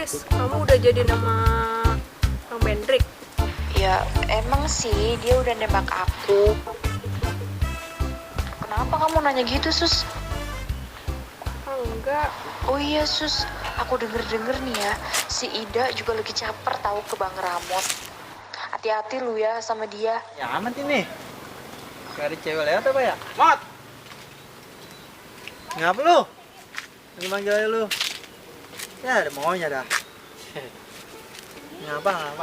Sis, kamu udah jadi nama Bang Bendrik? Ya emang sih dia udah nembak aku. Kenapa kamu nanya gitu, Sus? Oh, enggak. Oh iya, Sus, aku denger-denger nih ya, si Ida juga lagi caper tahu ke Bang Ramot. Hati-hati lu ya sama dia. Ya amat ini. Kayak ada cewek lewat apa ya? Mot! Ngapa lu? Lagi manggil aja lu. Ya ada maunya dah. Ngapa?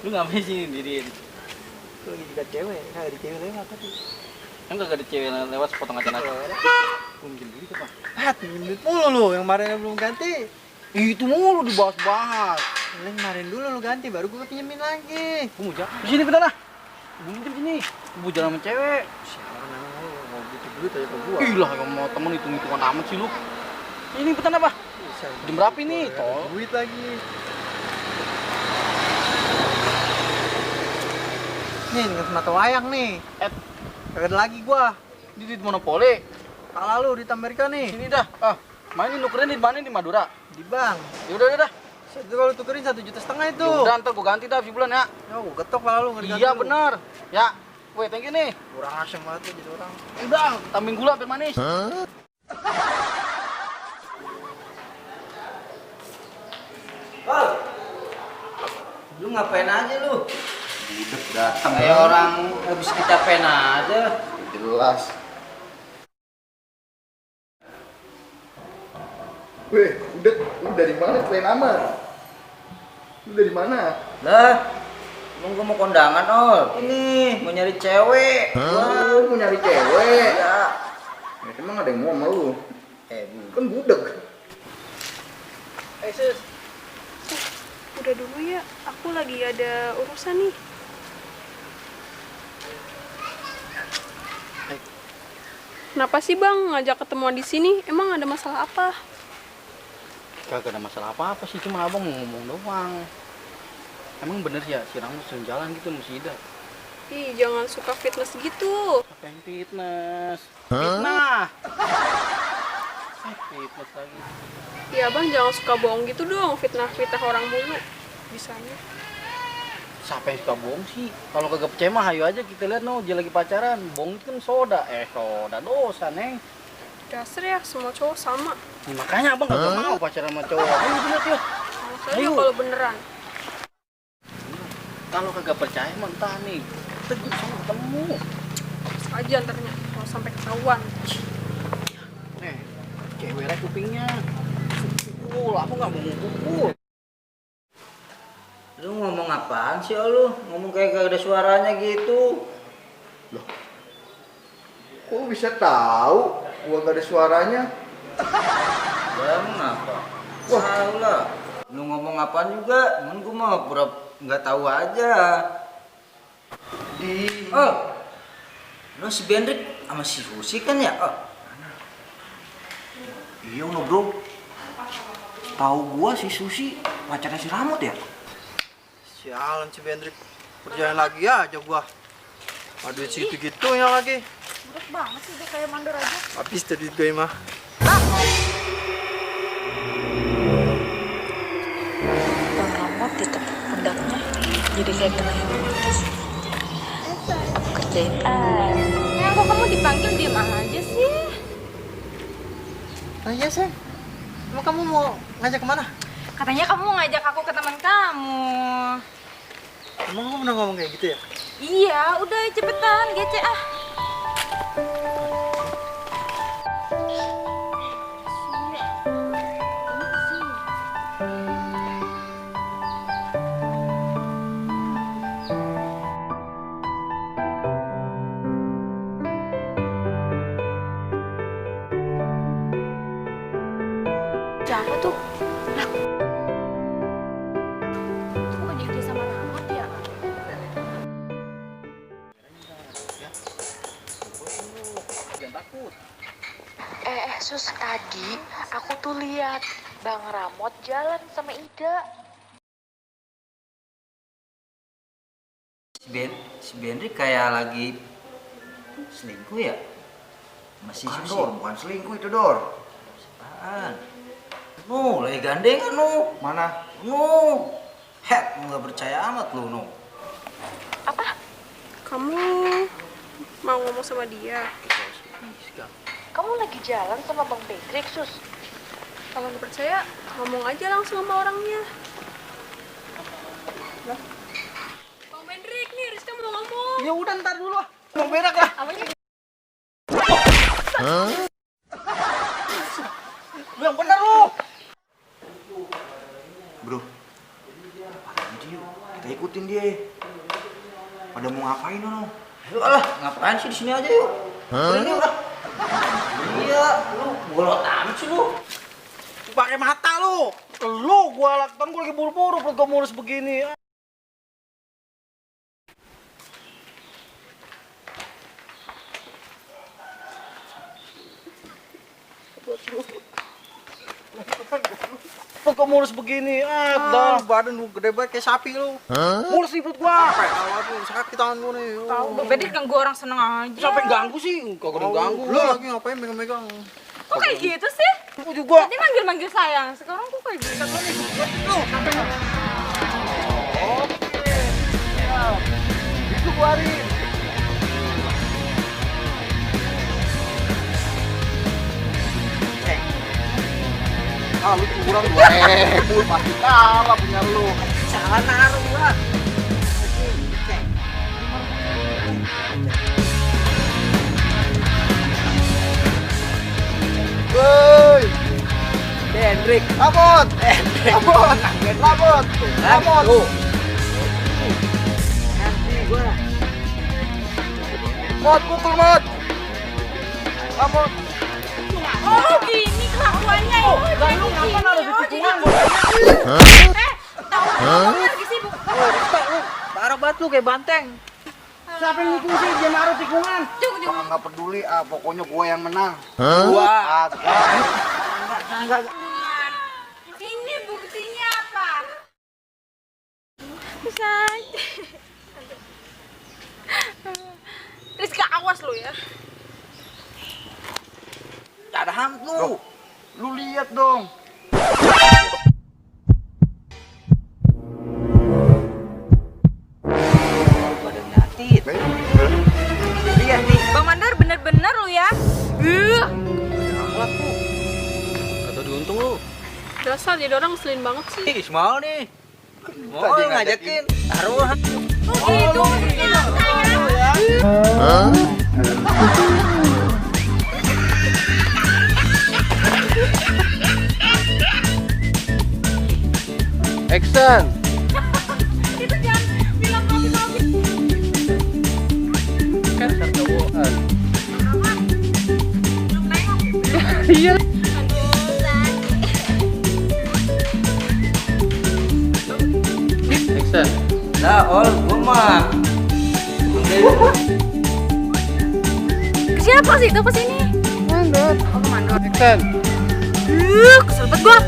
Lu ngapain sih diriin? Lu lagi juga cewek, ada cewek lewat tadi. Kan gak ada cewek lewat sepotong aja aja. Minjem duit apa? Minjem duit mulu lu, yang kemarin belum ganti. Itu mulu dibahas-bahas. Yang kemarin dulu lu ganti, baru gua pinjemin lagi. Gua mau jalan. Di sini bentar lah. Gua minjem sini. Gua mau jalan sama cewek. Sialan emang lu mau butuh duit aja ke gua. Gila, yang mau temen hitung-hitungan amat sih lu. Ini bentar apa? Jam berapa ini? Tol. Duit lagi. Nih, dengan semata wayang nih. Kagak ada lagi gua. Di duit monopoli. Kalah lu di Amerika nih. Sini dah. Mainin nukerin di mana di Madura? Di bank. Yaudah. Itu kalau tukerin 1,5 juta itu. Yaudah, ntar gua ganti dah sebulan ya. Ya, gua getok kalau lu nggak diganti Iya lu. bener. Ya, weh thank you nih. Kurang asem banget lu jadi orang. Udah, tambahin gula biar manis. Lu ngapain aja lu? Budek datang Kayak orang habis kecapean aja. jelas. Weh, budek, lu dari mana pengen amat? Lu dari mana? Lah, emang gua mau kondangan, Ol. Ini mau nyari cewek. Wah, lu mau nyari cewek? Ya. Ya, emang ada yang mau sama lu? Bu. Kan budek. Sus. Udah dulu ya, aku lagi ada urusan nih. Kenapa sih Bang ngajak ketemuan di sini? Emang ada masalah apa? Kagak ada masalah apa-apa sih, cuma abang mau ngomong doang. Emang bener ya si Ramos sering jalan gitu sama si Ida? Ih, jangan suka fitness gitu. Apa yang fitness? Fitnah! Fitness lagi. Ya Bang, jangan suka bohong gitu dong. Fitnah-fitnah orang mulu. Bisanya. Siapa yang suka bohong sih? Kalau kagak percaya mah ayo aja kita lihat no, dia lagi pacaran. Bohong itu kan soda. Soda dosa, Neng. Dasar ya, semua cowok sama. Makanya abang kagak mau pacaran sama cowok. Ayo kita lihat yuk. Sama saja Ayo. kalau beneran. Kalau kagak percaya mah entah nih. Kita gue sama ketemu. Aja antarnya, kalau sampai ketahuan. Cewek rek kupingnya. Pukul, aku nggak mau pukul. Lu ngomong apaan sih, Ol, lu? Ngomong kayak gak ada suaranya gitu. Kok lu bisa tahu gua gak ada suaranya? Ya, mengapa? Tahu lah. Lu ngomong apaan juga? Emang gua mah pura nggak tahu aja. Oh, lu si Bendrik sama si Susi kan ya? Oh. Iya no bro, tahu gua si Susi pacarnya si Ramot ya? Sialan si Bendrik. Perjalanan lagi aja gua. Aduh situ gitunya lagi. Buruk banget sih dia kayak mandor aja. Habis tuh duit gue mah. Bang Ramot ditepuk pundaknya jadi kayak kena hipnotis. Kerjain kok kamu dipanggil diem aja sih? Oh iya sayang. Emang kamu mau ngajak kemana? Katanya kamu mau ngajak aku ke teman kamu. Emang kamu pernah ngomong kayak gitu ya? Iya, udah cepetan, gece ah. Siapa tuh? Itu bukan jadi dia sama Ramot ya? Jangan takut. Sus, tadi aku tuh lihat Bang Ramot jalan sama Ida. Si Bendrik kayak lagi selingkuh ya? Masih Bukan Susi. Dor, bukan selingkuh itu Dor. Apaan? lagi gandengan nu. Mana? Head, nggak percaya amat lu nu. Apa? Kamu mau ngomong sama dia? Kamu lagi jalan sama Bang Patrick, Sus? Kalau nggak percaya, ngomong aja langsung sama orangnya. Bang Hendrik nih, Rizka mau ngomong. Ya udah ntar dulu lah. Mau berak lah. Yang bener lu. Bro. Apaan sih yuk? Kita ikutin dia. Pada mau ngapain no? Ayo lah, ngapain sih di sini aja yuk? Ini udah. Iya, lu bolot amat sih lu. Pakai mata lu. Lu gua lakukan, gua lagi buru-buru perut gua mulus begini. Perut gua mulus begini. Dah, badan lu gede banget kayak sapi lu. Mulus nih perut gua. Awat lu sakit tangan gua nih. Tahu, Bang Patrick ganggu orang seneng aja. Siapa yang ganggu sih? Kagak ada yang ganggu. Lu lagi ngapain megang-megang? Kok kayak gitu sih? Gua juga. Tadi manggil-manggil sayang, sekarang kok kayak gitu? Itu gua hari. Lu curang gua. Lu pasti kalah punya lu. Salah naruh lah. Woi. Hendrik. Labot. Labot. Labot. Labot. Nanti gua. Mot, pukul mot. Labot. Oh gini kelakuannya ya. Dan lu ngapa naruh di tikungan gua? Tahu kamu lagi sibuk. Parah banget lu kayak banteng. Siapa yang ngikut sih dia naruh tikungan? Nggak peduli, pokoknya gua yang menang. Gua. Ini buktinya apa? Bisa. Rizka, awas lu ya. Gak ada hantu. Lu lihat dong. Pada nyatit. Lihat nih. Bang Mandar bener-bener lu ya. Akhlak lu. Atau diuntung lu. Dasar jadi orang ngeselin banget sih. Ih, mau nih. Mau Tadi ngajakin. Taruh. Oh gitu maksudnya ya. Action. Itu jangan bilang kamu. Kan tercowokan. Iya. Action. Nah, ol, gua mah. Siapa sih itu kesini? Mandor. Oh, Mandor. Action. Kesel banget gua.